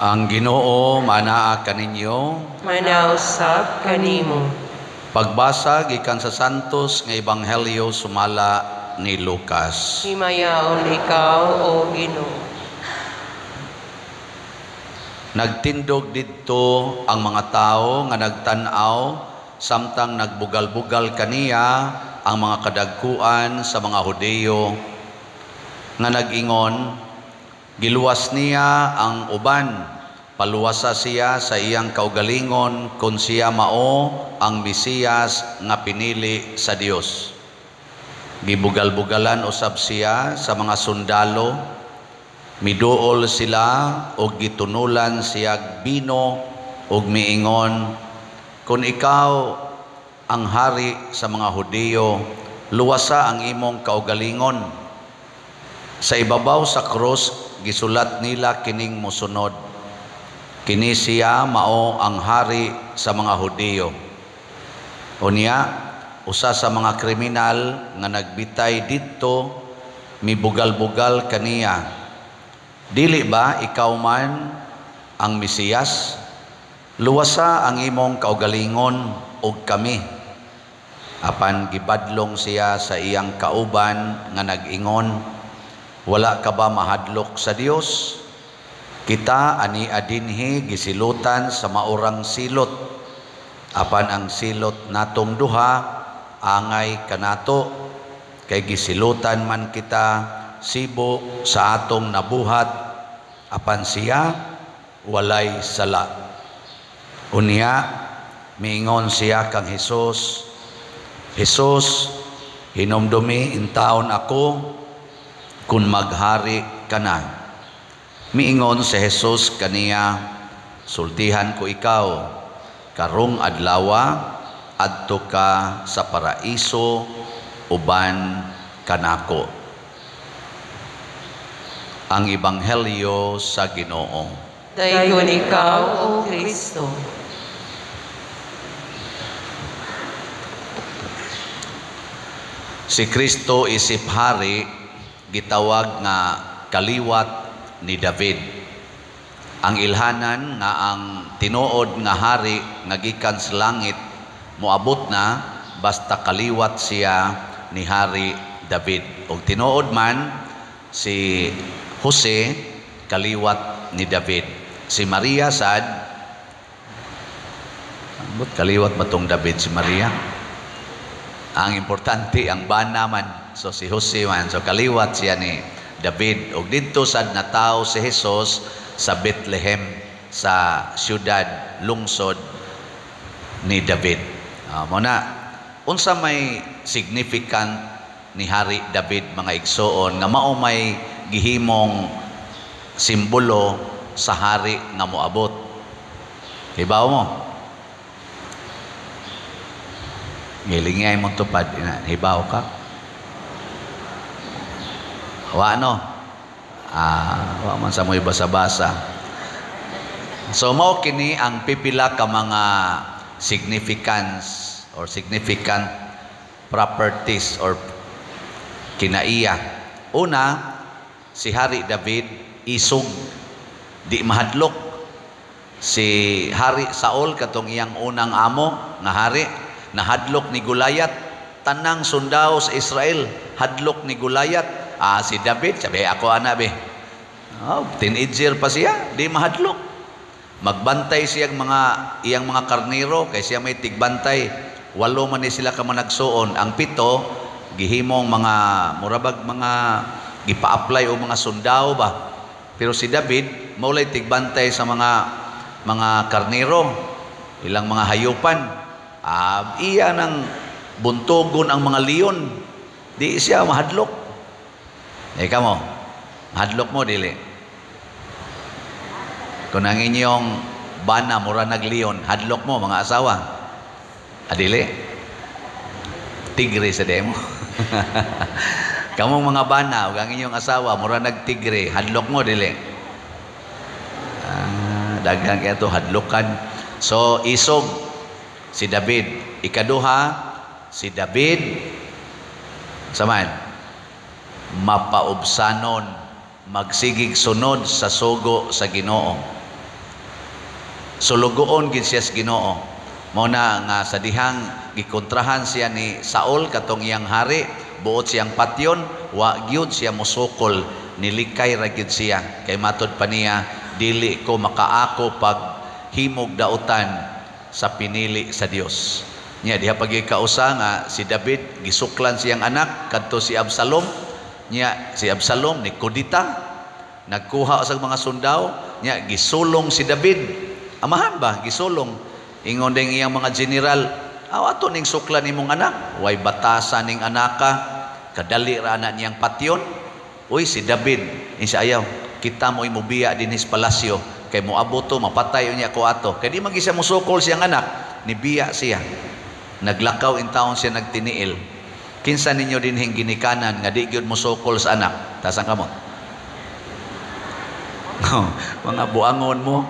Ang Ginoo manaa kaninyo. Manausab kanimo. Pagbasa gikan sa Santos nga Ebanghelyo sumala ni Lucas. Himayaon ikaw, o Ginoo. Nagtindog didto ang mga tawo nga nagtan-aw samtang nagbugal-bugal kaniya ang mga kadagkuan sa mga Hudiyo nga nag-ingon, "Giluwas niya ang uban, paluwasa siya sa iyang kaugalingon kung siya mao ang Mesiyas nga pinili sa Dios." Gibugal-bugalan usab siya sa mga sundalo, miduol sila og gitunulan siyag bino og miingon, "Kung ikaw ang hari sa mga Hudiyo, luwasa ang imong kaugalingon." Sa ibabaw sa krus gisulat nila kining mosunod: "Kini siya mao ang hari sa mga Hudiyo." Unya, usa sa mga kriminal nga nagbitay didto mibugal-bugal kaniya, "Dili ba ikaw man ang Mesiyas? Luwasa ang imong kaugalingon ug kami." Apan gibadlong siya sa iyang kauban nga nag-ingon, "Wala ka ba mahadlok sa Dios? Kita ani adinhi gisilutan sa maurang silot. Apan ang silot natong duha angay kanato, kay gisilutan man kita sibo sa atong nabuhat, apan siya walay sala." Unya miingon siya kang Hesus, "Hesus, hinumdumi intaon ako kun maghari ka na." Miingon si Jesus kaniya, "Sultihan ko ikaw, karong adlawa adto ka sa paraiso uban kanako." Ang Ebanghelyo sa Ginoo. Daygon ikaw, O Kristo. Si Kristo isip hari gitawag nga kaliwat ni David. Ang ilhanan nga ang tinuod nga hari nga gikan sa langit moabot na basta kaliwat siya ni Hari David. Og tinuod man si Jose kaliwat ni David. Si Maria sad, ambot kaliwat ba tong David si Maria? Ang importante ang bana man. So si Jose man, so kaliwat siya ni David. Og didto sad natawo si Jesus sa Bethlehem, sa siyudad lungsod ni David. Mo na unsa may significant ni Hari David, mga igsoon, nga mao may gihimong simbolo sa hari nga moabot? Hibaw mo? Ngilingay mo tupad, hibaw ka? Wa no? Wa man sa mo'y basa-basa. So mao kini ang pipila ka mga significance or significant properties or kinaiya. Una, si Hari David isog, di mahadlok. Si Hari Saul, katong iyang unang amo nga hari, nahadlok ni Goliath. Tanang sundao sa Israel hadlok ni Goliath. Si David, sabi, "Ako ana be." Oh, teenager pa siya, di mahadlok. Magbantay siya mga iyang mga karnero kay siya may tigbantay. 8 man ni sila ka managsuon. Ang 7 gihimong mga murabag mga gipa-apply o mga sundao ba. Pero si David maulay tigbantay sa mga karnero, ilang mga hayupan. Iya nang buntugon ang mga leon. Di siya mahadlok. Ika mo, mahadlok mo dili? Kung ang inyong bana mura nagleon, hadlok mo mga asawa? Adili? Tigre sa demo. Kamong mga bana ug ang inyong asawa mura nagtigre, hadlok mo dili? Daghan kaya to hadlokan. So isog si David. Ikaduha, si David saman mapaubsanon, magsigig sunod sa sugo sa Ginoo. Sulugoon gid siya sa Ginoo. Mao na nga sa dihang gikontrahan siya ni Saul, katong iyang hari, buot siyang patyon, wa gyud siya mosukol, nilikay ra gyud siya kay matud pa niya, "Dili ko makaako pag himog dautan sa pinili sa Dios." Nya diha pag kausa nga si David gisuklan siyang anak kadto si Absalom. Nya si Absalom ni kudita, nagkuha sa mga sundao, nya gisulong si David. Amahan ba gisulong? Ingon ding iyang mga general, "Aw, ato ning suklan imong anak, way batasan ning anaka, kadali ra ana niyang patyon." Uy, si David insa, "Ayaw, kita mo imubiya dinhi sa palasyo kay moabot to, mapatay unya ko ato." Kay di man siya mosukol siyang anak, nibiya siya. Naglakaw in taon siya, nagtiniil. Kinsa ninyo dinhing ginikanan nga di gyud mosukol sa anak? Taas ang kamot. Mga buangon mo.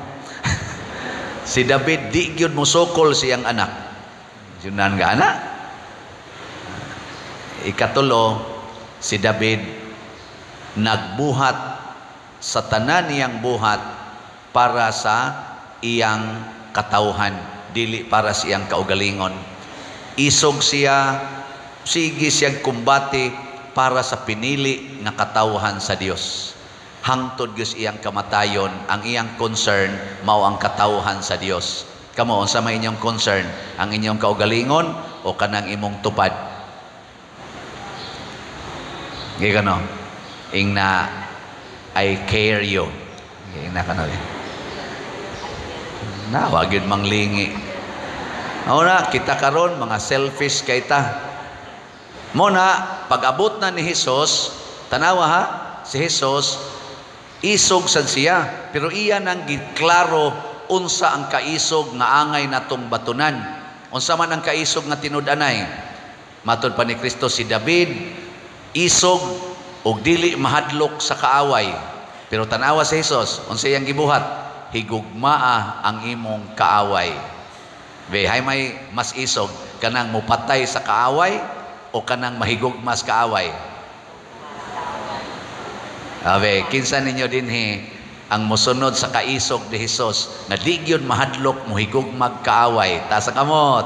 Si David di gyud mosukol siyang anak. Sunan ka anak. Ikatulo, si David nagbuhat sa tanan niyang buhat para sa iyang katawhan, dili para sa iyang kaugalingon. Isog siya, sige siyang kumbate para sa pinili nga katawhan sa Dios. Hangtod gyud iyang kamatayon, ang iyang concern mao ang katawhan sa Dios. Kamo, unsa may inyong concern? Ang inyong kaugalingon o kanang imong tupad? Gikano? Ingna, "I care you." Ingna kano. Na, wag yun manglingi. Na, kita karon mga selfish kay ta. Mo na, pag-abot na ni Jesus, tanawa ha, si Jesus, isog sad siya, pero iya nang giklaro unsa ang kaisog nga angay natong batunan. Unsa man ang kaisog nga tinud-anay? Matod pa ni Kristo, si David isog og dili mahadlok sa kaaway. Pero tanawa si Jesus, unsa iyang gibuhat? "Higugmaa ang imong kaaway." Be, hay may mas isog, kanang mupatay sa kaaway o kanang mahigugma sa kaaway? Abe, kinsa ninyo dinhi ang mosunod sa kaisog ni Jesus nga di gyud mahadlok mohigugmag kaaway? Taas ang kamot.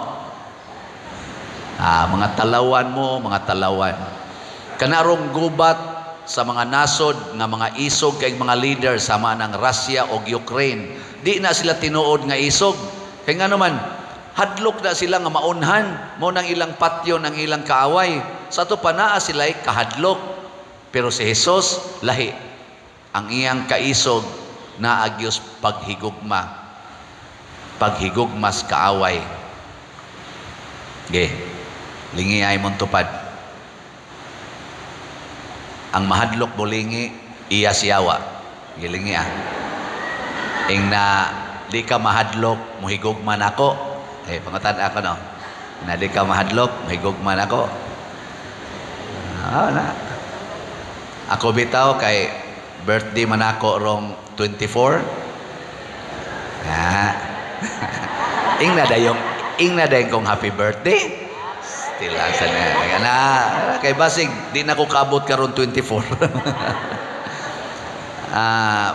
Ah, mga talawan mo, mga talawan. Kanarong gubat sa mga nasod nga mga isog kay mga leader sama ng Russia o Ukraine. Di na sila tinuod nga isog. Kay nga naman, hadlok na sila nga maunhan mo nang ilang patyon ang ilang kaaway. Sa ato pa naa sila'y kahadlok. Pero si Jesus lahi. Ang iyang kaisog naagyos paghigugma. Paghigugmas kaaway. Ge. Lingi ay mong tupad. Ang mahadlok bolingi iya siyawa. Gilingi ah. Ing na di ka mahadlok mohigugma nako. Eh, pangutan ako no. Na di ka mahadlok mohigugma nako. Ah, na. Ako bitaw kay birthday man ako rong 24. Ah. Ing na dayong kong happy birthday. Still asa na. Na kay basig di na ko kaabot karon 24.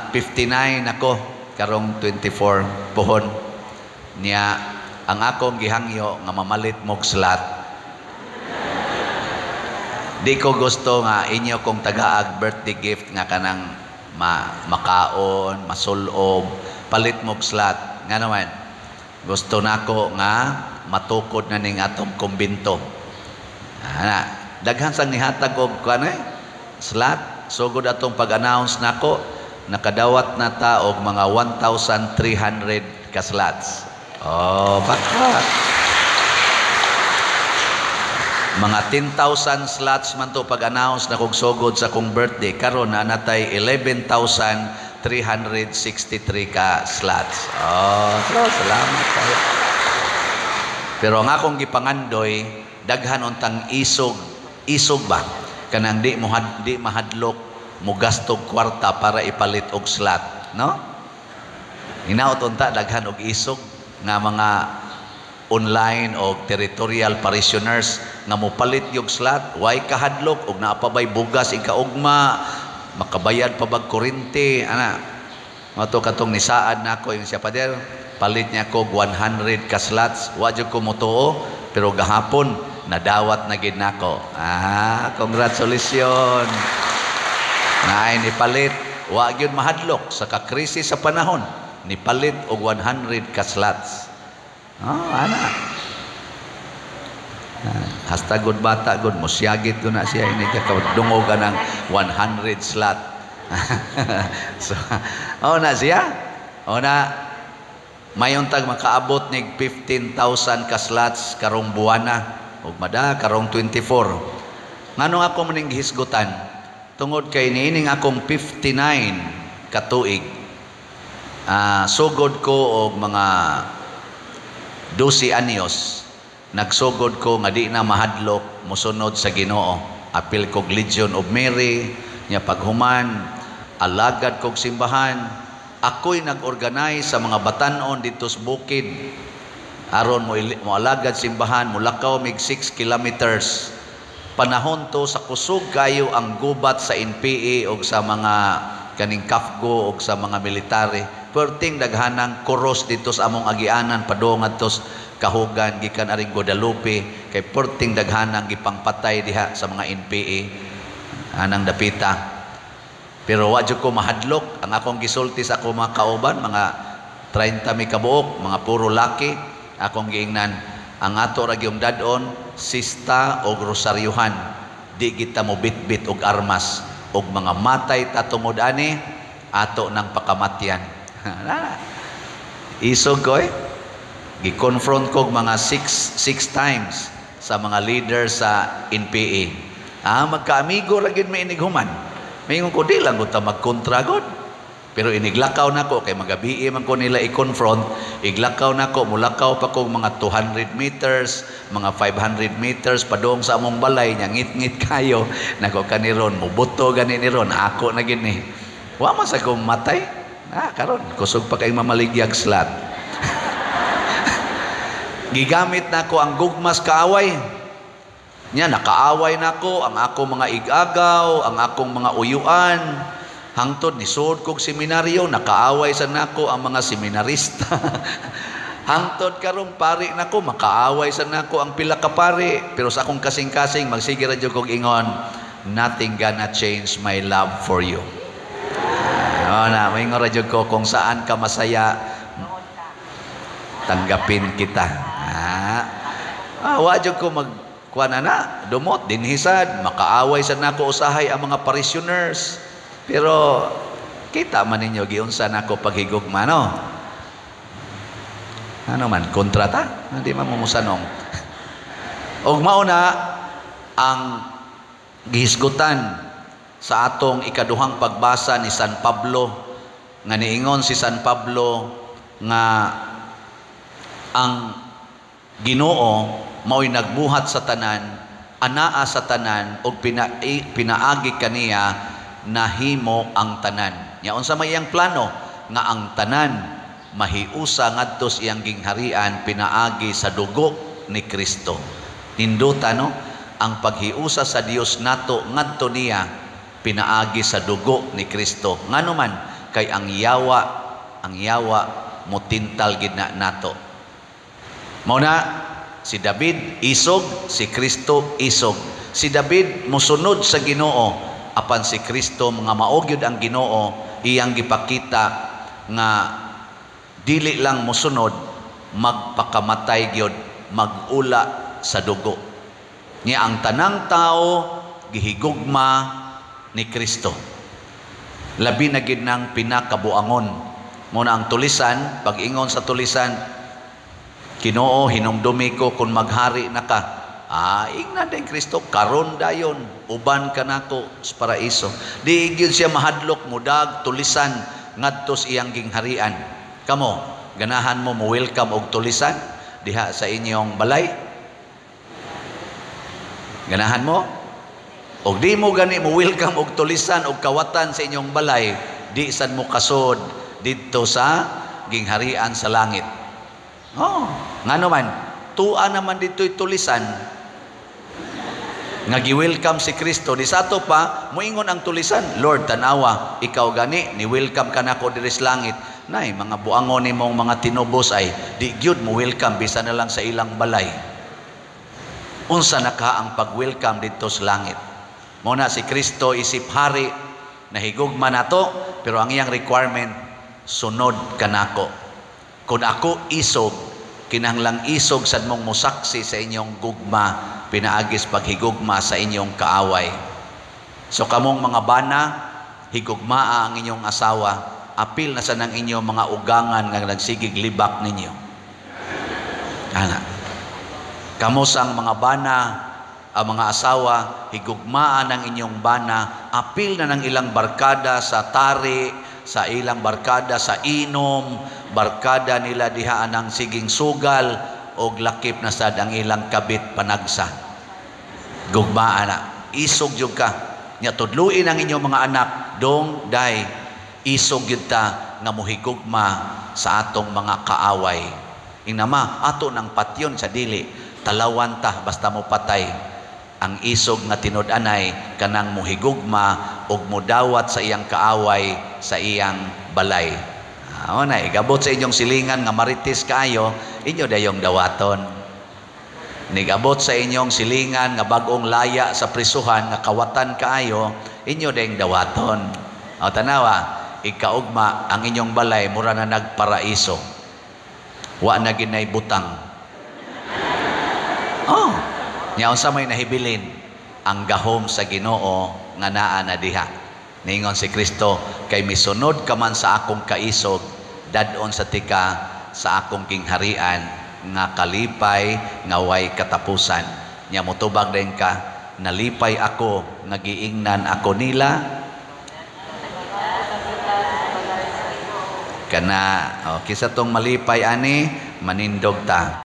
59 ako karong 24 pohon. Niya ang akong gihangyo nga mamalit mog slot. Di ko gusto nga inyo kong tagaag birthday gift nga kanang makaon, masulob, palit mog slot. Nga naman, gusto nako nga matukod na ning atong kumbinto. Ana, daghan sang nihatag og kuan eh, slot. Sugod atong pag-announce nako, nakadawat na ta og mga 1,300 ka slots. Oh, bakit? Mga 10,000 slots man to pag-announce na kog sugod sa kong birthday. Karon na natay 11,363 ka slots. Oh, so, salamat kayo. Pero ang akong gipangandoy, daghan untang isog, isog ba? Kanang di mo di mahadlok mo gastog kwarta para ipalit og slot, no? Hinaot unta daghan og isog nga mga online o territorial parishioners nga mopalit yung slot, way kahadlok og naa pa bay bugas ikaugma, makabayad pa bag kuryente ana. Mao to katong nisaad nako yung siya, "Pader, palit niya ko 100 ka slots." Wa jud ko motuo, pero gahapon nadawat na gid nako. Ah, congratulations. Naay nipalit, wa gyud mahadlok sa kakrisis sa panahon, nipalit og 100 ka slots. Oh, ana. Ah, hasta good bata good mosyagit ko na siya ini ka dungog ng 100 slot. So, oh na siya. Oh na mayon tag makaabot nig 15,000 ka slots karong buwana ug mada karong 24. Ngano ako maning gihisgutan? Tungod kay niining akong 59 ka tuig. Sugod ko og mga 12 anyos, nagsugod ko nga di na mahadlok mosunod sa Ginoo. Apil kog Legion of Mary nya, paghuman alagad kog simbahan. Ako'y nag-organize sa mga batanon dito sa bukid aron mo alagad simbahan, mulakaw mig 6 kilometers. Panahon to sa kusog kayo ang gubat sa NPA og sa mga kaning CAFGU og sa mga military. Perting daghanang koros dito sa among agianan padung ngadto sa Kahugan gikan aring Guadalupe, kay perting daghanang gipangpatay diha sa mga NPA anang dapita. Pero wa jud ko mahadlok. Ang akong gisulti sa akong mga kauban, mga 30 mi kabuok, mga puro laki, akong giingnan, ang ato ra gyung dad-on sista og rosaryuhan, di kita mo bitbit og armas, og mga matay ta tungod ani, ato nang pakamatyan. Isog ko eh. Gi-confront ko mga six times sa mga leader sa NPA. Ah, magkaamigo ra gyud may inighuman. Maingon ko, di lang ko ta magkontra god. Pero iniglakaw nako kay magabii man ko nila i-confront, iglakaw nako, mulakaw pa ko mga 200 meters, mga 500 meters padung sa among balay nya, ngit-ngit kayo nako kaniron, mubuto gani ni ron, ako na gini. Wa man sa ko matay. Ah, karon kusog pa kay mamaligyag slot. Gigamit nako ang gugmas kaaway. Nya nakaaway nako ang akong mga igagaw, ang akong mga uyuan. Hangtod nisud kog seminaryo, nakaaway sa nako ang mga seminarista. Hangtod karong pari nako, makaaway sa nako ang pila ka pari. Pero sa akong kasing-kasing, magsige ra jud kog ingon, "Nothing gonna change my love for you." Oh, na, maingon ra jud ko, "Kung saan ka masaya, tanggapin kita." Ah, wa jud ko mag kuan na dumot dinhisad, makaaway sa nako usahay ang mga parishioners. Pero kita man ninyo giunsa nako paghigugma, no? Ano man kontrata, hindi man mo musanong. Og mao na ang gihisgutan sa atong ikaduhang pagbasa ni San Pablo, nga niingon si San Pablo nga ang Ginoo mao'y nagbuhat sa tanan, anaa sa tanan, ug pinaagi kaniya nahimo ang tanan. Nya unsa may iyang plano? Nga ang tanan mahiusa ngadto sa iyang gingharian pinaagi sa dugo ni Kristo. Nindota, no? Ang paghiusa sa Dios nato ngadto niya pinaagi sa dugo ni Kristo. Ngano man kay ang yawa motintal gid na nato. Mao na si David isog, si Kristo isog. Si David mosunod sa Ginoo, apan si Kristo mga mao gyud ang Ginoo, iyang gipakita nga dili lang mosunod, magpakamatay gyud, magula sa dugo. Niya ang tanang tao gihigugma ni Kristo. Labi na gid nang pinakabuangon. Mao na ang tulisan, pag-ingon sa tulisan, "Ginoo, hinumdumi ko kung maghari na ka." Ah, ingna din Kristo, "Karon dayon, uban ka nako sa paraiso." Di gyud siya mahadlok mudag tulisan ngadto sa iyang gingharian. Kamo, ganahan mo mo welcome og tulisan diha sa inyong balay? Ganahan mo? Og di mo gani mo welcome og tulisan og kawatan sa inyong balay, di sad mo kasod didto sa gingharian sa langit. Oh, ngano man, tua naman dito'y tulisan. Nga gi-welcome si Kristo di sa ato pa moingon ang tulisan, "Lord, tanawa, ikaw gani ni welcome ka nako diri sa langit." Nay mga buangon nimong mga tinubos ay di gyud mo welcome bisan na lang sa ilang balay. Unsa na ka ang pag-welcome didto sa langit? Mao na si Kristo isip hari nahigugma nato, pero ang iyang requirement, sunod kanako. Kung ako isog, kinahanglang isog sad mong musaksi sa inyong gugma pinaagis paghigugma sa inyong kaaway. So kamong mga bana, higugmaa ang inyong asawa, apil na sa nang inyong mga ugangan nga nagsigig libak ninyo. Ana. Kamo sang mga bana, ang mga asawa, higugmaan ang inyong bana, apil na ng ilang barkada sa tari, sa ilang barkada sa inom, barkada nila diha anang siging sugal, og lakip na sad ang ilang kabit panagsa. Gugmaan na. Isog jud ka. Nya tudluin ang inyong mga anak, dong day, isog jud ta nga mohigugma sa atong mga kaaway. Inama, ato nang patyon sa dili, talawan ta basta mo patay. Ang isog nga tinud-anay kanang mohigugma ug modawat sa iyang kaaway sa iyang balay. Mao na igabot sa inyong silingan nga marites kaayo, inyo dayong dawaton. Nigabot sa inyong silingan nga bag-ong laya sa prisuhan nga kawatan kaayo, inyo dayong dawaton. O tanawa, ikaugma ang inyong balay mura na nagparaiso. Wa na ginay butang. Oh, nya unsa may nahibilin? Ang gahom sa Ginoo nga naa na diha. Ningon si Kristo, kay misunod ka man sa akong kaisog, dad-on sa tika sa akong gingharian nga kalipay nga way katapusan. Nya motubag din ka, nalipay ako nga giingnan ako nila kana. Oh, kisa tong malipay ani, manindog ta.